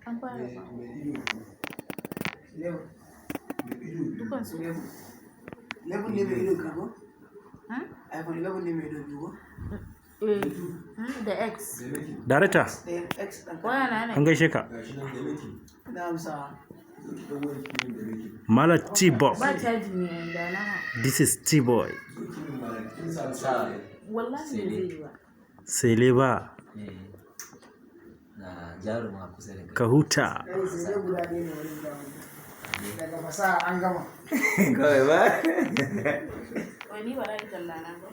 An fara ba. Dukansu. 11 ne mai ido biyu ko? Hmm? iPhone 11 ne mai ido biyu ko? Eh, da X. Dareta, Ɗayan X ɗan Waya na ne. an gaishe ka. Na amsa. Mala T-Boy. Ba caji ne da na. This is T-Boy. Wallahi ba zai yi ba. Sele ba, Na jaruma kusa da kai. ka huta. Kai sai dai guda ɗaya ne wani guda wani. Daga fasaha an gama. Kawai ba. Wai ni ba na yi talla na ba.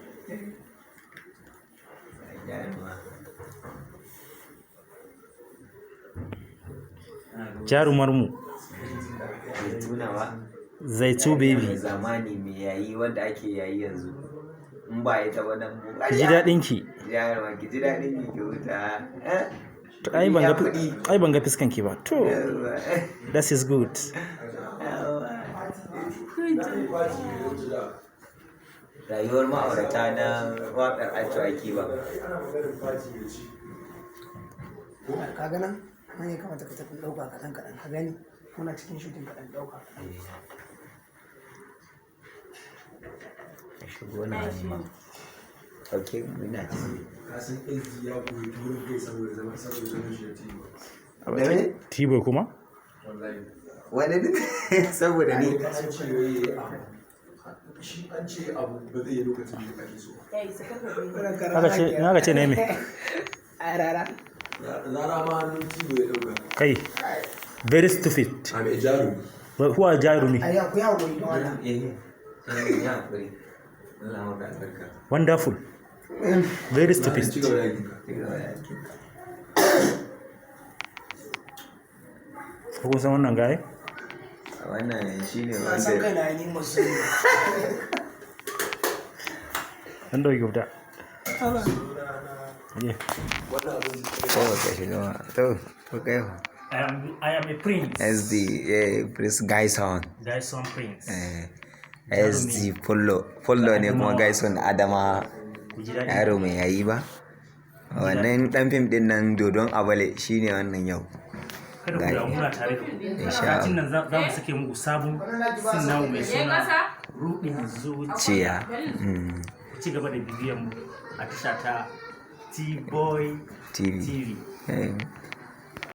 Jaruma. Jarumar mu, Zaituna ba. Zaitu baby. Zamani mai yayi wanda ake yayi yanzu. In ba ita ba nan mu. Ki ji daɗin ki. Jaruma, ki ji daɗin ki, ki huta. Eh? To ai ban ga Ya kuɗi. ai ban ga fiskan ki ba. To, Yawwa. that is good. Yawwa. Rayuwar ma'aurata na waƙar Acho Akiba. Ka ga nan? Nan ya kamata ka tafi ɗauka kaɗan kaɗan. Ka gani? Muna cikin shooting kaɗan ɗauka. Shigo na hannu. Ok, muna ciki. Kasan SD ya koyi turin kai saboda zaman shi da T-Boy. Da me? T-Boy kuma? Wallahi. Wani saboda ni. An ce wai abu. Shi an ce abu ba zai yi lokacin da ake so ba. Kai, saka ka gani. Aka ce ne me? A rara. Rara ma hannun T-Boy ya ɗauka. Kai. Very stupid. A mai jarumi. But who are jarumi? A yi ku yi haƙuri don Allah. Eh, eh, ya haƙuri. Allah maka albarka. Wonderful. Very stupid. Ci gaba da aikinka. Ci gaba da aikinka. Ko kun san wannan guy? Wannan shi ne Na san wanda kaina ni masu. An dauki wuta. Yeah. Ko baka shiga ba. To kai fa. I am a prince. SD, eh, Prince Gaison. Dyson Prince. Eh, SD Pullo. Pullo ne kuma Gaison Adama. Ku ji daɗi. Yaro mai yayi ba. Wannan ɗan fim ɗin nan Dodon Abale shine wannan yau. Kada ku damu, muna tare da ku. Insha Satin nan za mu sake muku sabon sin namu mai suna Ruɗin Zuciya. Ciya. Ku ci gaba da bibiyan mu a tasha ta T-Boy TV. TV. Eh.